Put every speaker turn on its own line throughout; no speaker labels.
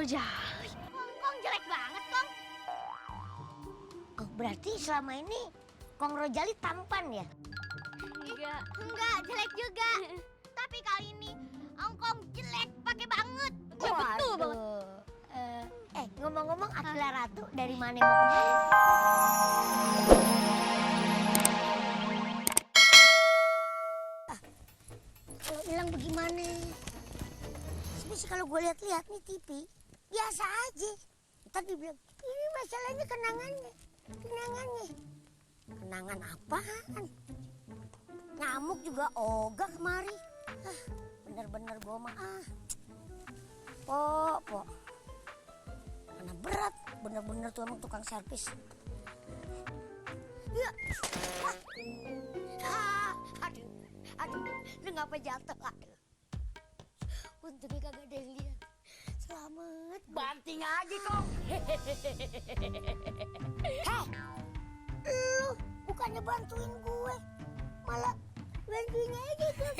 Rojali.
Kong jelek banget, Kong. Oh, berarti selama ini Kong Rojali tampan ya? Enggak, jelek juga. Tapi kali ini Kong jelek pakai banget.
Ya, betul banget.
Ngomong-ngomong Akila Ratu dari mana mau kemana? Kalau hilang bagaimana? Sebenarnya kalau gue lihat-lihat nih TV, biasa aja. Ntar dibilang, ini masalahnya kenangannya. Kenangan apaan? Nyamuk juga ogah kemari. Bener-bener gue mah Po. Mana berat, bener-bener tuh emang tukang servis. Ya. Aduh, lu ngapa jatuh? Aduh. Untungnya kagak ada yang lihat. Selamat.
Banting aja, Kong.
Lu bukannya bantuin gue, malah bantuin aja tuh.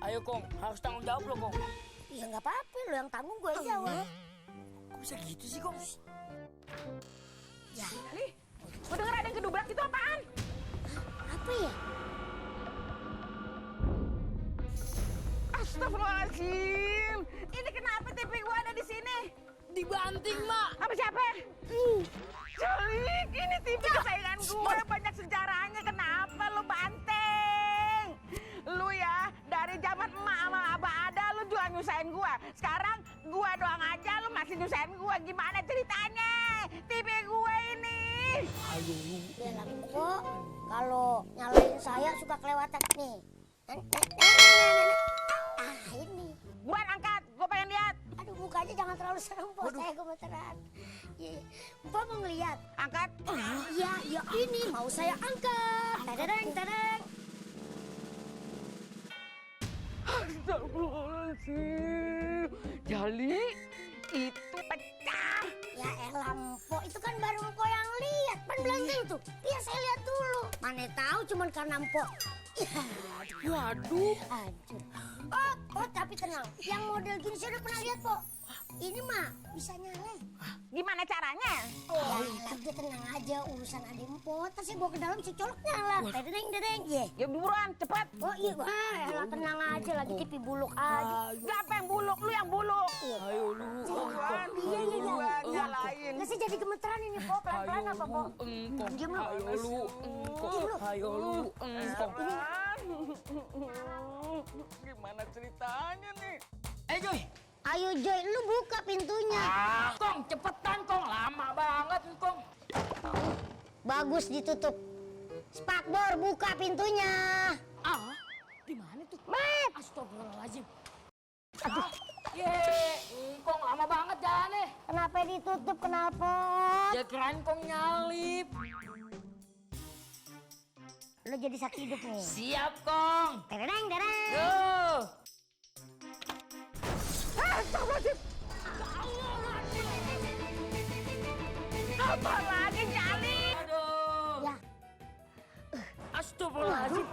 Ayo, Kong. Harus tanggung jawab lo, Kong.
Ya nggak apa-apa, lu yang tanggung gue jawab.
Kok bisa gitu sih, Kong?
Ya,
Nih, gue denger ada yang kedubrak itu apaan?
apa ya?
Astagfirullahaladzim. Ini kenapa TV gue ada di sini?
Dibanting, Mak.
Apa siapa? Jalik, ini TV kesayangan gue. Banyak sejarahnya. Kenapa lu banteng? Lu ya, dari zaman emak sama abah ada, lu juga nyusahin gue. Sekarang gue doang aja, lu masih nyusahin gue. Gimana ceritanya? TV gue ini.
Bilang kok kalau nyalain saya suka kelewatan nih. Ini.
Buan angkat, gue pengen lihat.
Aduh, mukanya jangan terlalu serem, Po. Saya gemeteran. Iya. Po mau ngeliat?
Angkat.
Iya, ini mau saya angkat. Tadadang.
Astagfirullahaladzim. Jali, itu pecah.
Ya elah, Po. Itu kan baru Po yang lihat. Pan bilang tuh. Iya, saya lihat dulu. Mana tahu cuman karena Po.
Waduh.
Aduh. Oh, tapi tenang. Yang model gini saya udah pernah lihat, Po. Ini mah bisa nyala.
Gimana caranya?
Ya, udah tenang aja, urusan adik Po. Terus saya bawa ke dalam, saya colok nyala. Dedeng. Ye.
Ya buruan, cepat.
Oh iya, elah tenang aja, lagi TV buluk aja.
Siapa yang buluk? Lu yang buluk.
Ayo lu.
Buruan,
Iya.
buruan, nyalain.
Nggak sih jadi gemeteran ini, Po. Pelan-pelan apa, Po?
Engkong.
Diam lu.
Ayo lu. Engkong.
Diam lu.
Ayo lu. Engkong.
Gimana ceritanya nih?
Joy.
Ayo Joy, lu buka pintunya.
Kong, cepetan, Kong. Lama banget, Kong.
Bagus ditutup. Spakbor, buka pintunya.
Di mana tuh?
Mat.
Astagfirullahaladzim. Aduh. Kong lama banget jalannya.
Kenapa ditutup, kenapa?
Ya keren Kong nyalip.
Lu jadi saksi hidup nih.
Siap, Kong.
Dedeng.
Yo.
Astagfirullahaladzim. Apa lagi Jali?
Aduh.
Ya.
Astagfirullahaladzim.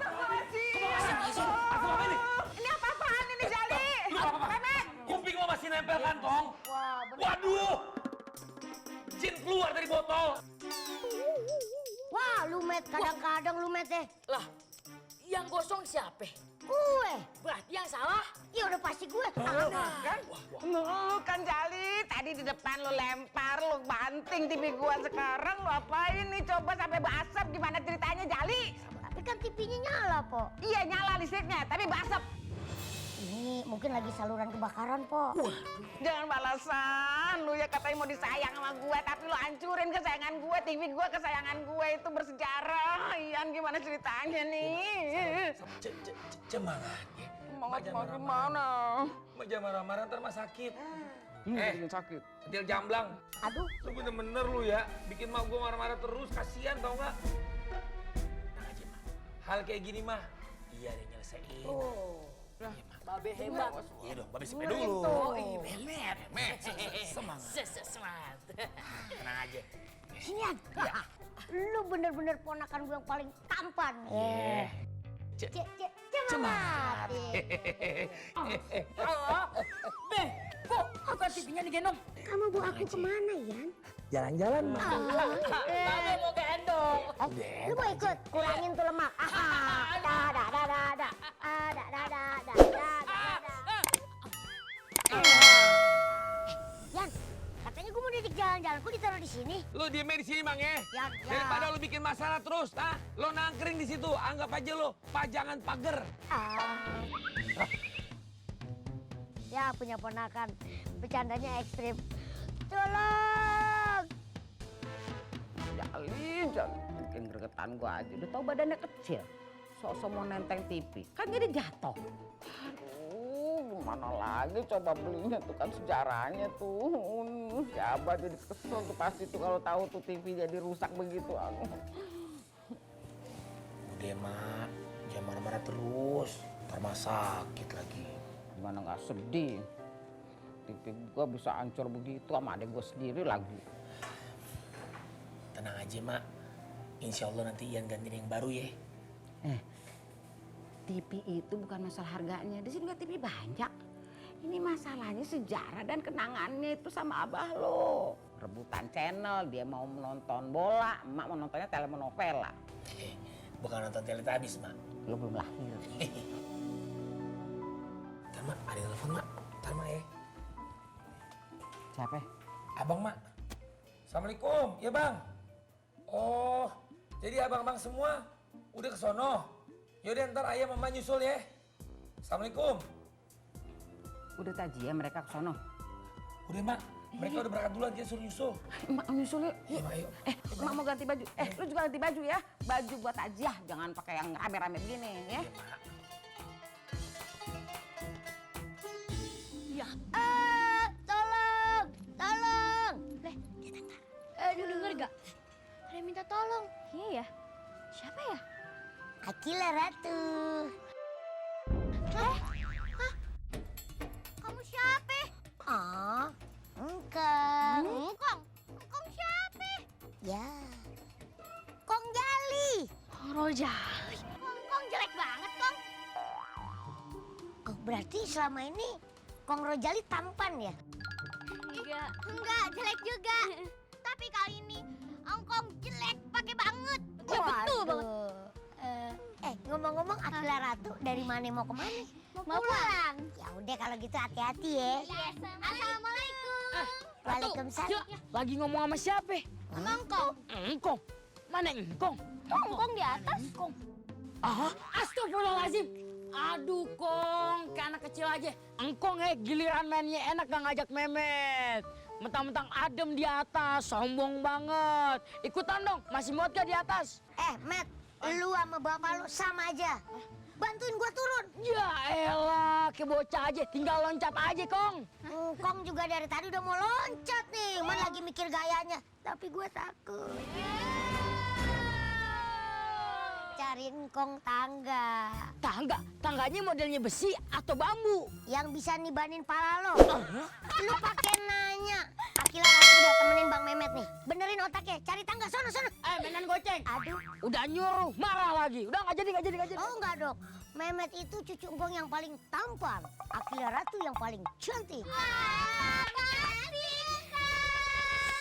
Ini apa-apaan ini Jali? Kemet.
Kuping lo masih nempel kantong.
Wah, bener.
Waduh. Jin keluar dari botol.
Wah, lu Met, kadang-kadang lu Met deh.
Lah, yang gosong siapa?
Gue.
Berarti yang salah?
Ya udah pasti gue.
Kan? Kan Jali, tadi di depan lu lempar, lu banting TV gua. Sekarang lu apain nih? Coba sampai basap. Gimana ceritanya Jali?
Tapi kan TV-nya nyala, Po.
Iya nyala listriknya, tapi basap.
Ini mungkin lagi saluran kebakaran, Po.
Jangan balasan, lu ya katanya mau disayang sama gue, tapi lu hancurin kesayangan gue, TV gue kesayangan gue itu bersejarah. Ian gimana ceritanya nih?
Cemangannya.
Mau gimana?
Mak jangan marah-marah ntar mak sakit.
Bikin sakit.
Kecil jamblang.
Aduh.
Lu bener-bener lu ya. Bikin mak gue marah-marah terus. Kasian tau gak? Tenang aja mak. Hal kayak gini mah. Iya ada yang nyelesain.
Babe hebat.
Iya dong, babe sampai dulu.
Oh, iya. Memet.
Semangat.
Semangat.
Tenang aja.
Sinian. Lu bener-bener ponakan gue yang paling tampan.
Iya.
Cek, mati.
Beh, kok bukan TV-nya digendong?
Kamu bawa aku kemana, Yan?
Jalan-jalan mah.
Babe mau gendong.
Lu mau ikut? Kurangin tuh lemak. Yan, katanya gue mau didik jalan-jalan, kok ditaruh di sini?
Lo diemnya di sini Bang ya.
Ya.
Daripada lo bikin masalah terus, lo nangkring di situ. Anggap aja lo pajangan pagar.
Ya punya ponakan, bercandanya ekstrim. Tolong!
Jangan bikin gregetan gua aja. Udah tau badannya kecil. Sok-sok mau nenteng TV, kan jadi jatuh. Aduh, gimana lagi coba belinya tuh kan sejarahnya tuh. Siapa jadi kesel tuh pasti tuh kalau tahu tuh TV jadi rusak begitu.
Udah mak, jangan marah-marah terus. Ntar mah sakit lagi.
Gimana nggak sedih? TV gua bisa hancur begitu sama adek gua sendiri lagi.
Tenang aja mak, insya Allah nanti Ian gantiin yang baru ya.
TV itu bukan masalah harganya, di sini juga TV banyak. Ini masalahnya sejarah dan kenangannya itu sama abah lo. Rebutan channel, dia mau menonton bola, emak mau nontonnya telenovela.
Bukan nonton Teletubbies mak.
Lo belum lahir.
Ntar mak, ada yang telepon mak. Ntar mak ya.
Siapa?
Abang mak. Assalamualaikum, ya bang. Oh, jadi abang-abang semua udah ke sono. Yaudah ntar ayah mama nyusul ya. Assalamualaikum.
Udah tajian mereka ke sono.
Udah mak, mereka udah berangkat duluan, dia suruh nyusul.
Emak nyusul yuk.
Iya mak, ayo.
Emak mau ganti baju. Lu juga ganti baju ya. Baju buat aja, jangan pakai yang rame-rame begini ya.
Iya.
Tolong! Leh, dia dengar.
Lu denger gak?
Ada yang minta tolong.
Iya ya. Siapa ya?
Akila Ratu. Kamu siapa? Engkong. Engkong siapa? Ya. Kong Jali.
Rojali.
Kong jelek banget, Kong. Oh, berarti selama ini Kong Rojali tampan ya? Enggak, jelek juga. Tapi kali ini Engkong jelek pakai banget.
Ya, betul banget.
Ngomong-ngomong Akila Ratu dari mana mau kemana? Mau pulang. Ya udah kalau gitu hati-hati ya. Assalamualaikum. Waalaikumsalam.
Lagi ngomong sama siapa?
Engkong.
Engkong. Mana engkong?
Engkong di atas.
Engkong. Astagfirullahaladzim. Aduh Kong, kayak anak kecil aja. Engkong giliran mainnya enak gak ngajak Memet. Mentang-mentang adem di atas, sombong banget. Ikutan dong, masih muat gak di atas?
Matt, lu sama bapak lu sama aja. Bantuin gua turun.
Ya elah, kayak bocah aja, tinggal loncat aja Kong.
Kong juga dari tadi udah mau loncat nih. Man lagi mikir gayanya. Tapi gua takut. Cariin Kong tangga.
Tangganya modelnya besi atau bambu?
Yang bisa nibanin pala lo. Lu pakai nanya. Akila Ratu udah temenin Bang Memet nih. Benerin otaknya, cari tangga sono.
Mainan goceng.
Aduh.
Udah nyuruh, marah lagi. Udah nggak jadi.
Oh enggak dong. Memet itu cucu Engkong yang paling tampan. Akila Ratu yang paling cantik.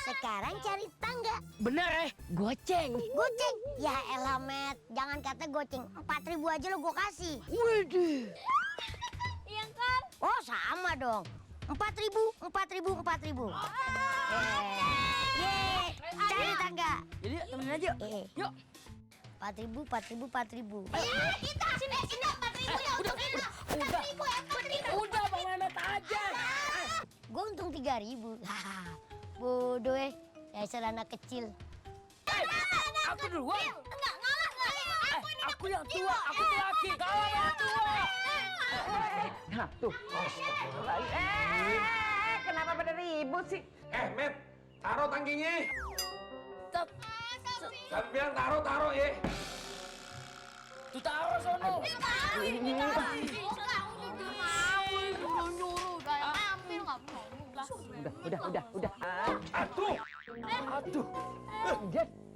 Sekarang cari tangga.
Bener goceng.
Goceng? Ya elah Met, jangan kata goceng. 4.000 aja lo gua kasih.
Widih.
Iya kan? Oh sama dong. 4.000. Yeay, cari tangga.
Jadi temenin aja. Yuk.
4.000.
Kita sini 4.000 ya untuk kita. Udah Bang Mehmet aja.
Gue untung 3.000. Bodoh dasar anak kecil.
Aku duluan.
Enggak, ngalah.
Aku yang tua, aku laki. Kalah yang tua.
Nah tuh. Kenapa pada ribut sih?
Met, taruh tangkinya.
Tetap.
Kan bilang taruh ya.
Tuh taruh sono.
Udah.
Aduh.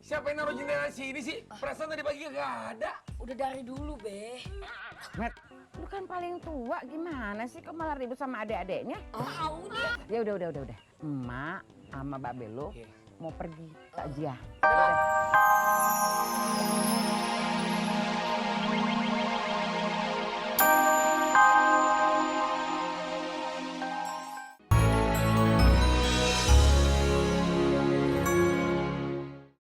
Siapa yang naruh jendela sini sih? Perasaan tadi pagi gak ada.
Udah dari dulu, Be.
Met, lu kan paling tua, gimana sih kok malah ribut sama adik-adiknya?
Tahu dia.
Ya udah. Emak sama babe lu mau pergi takziah.
Udah.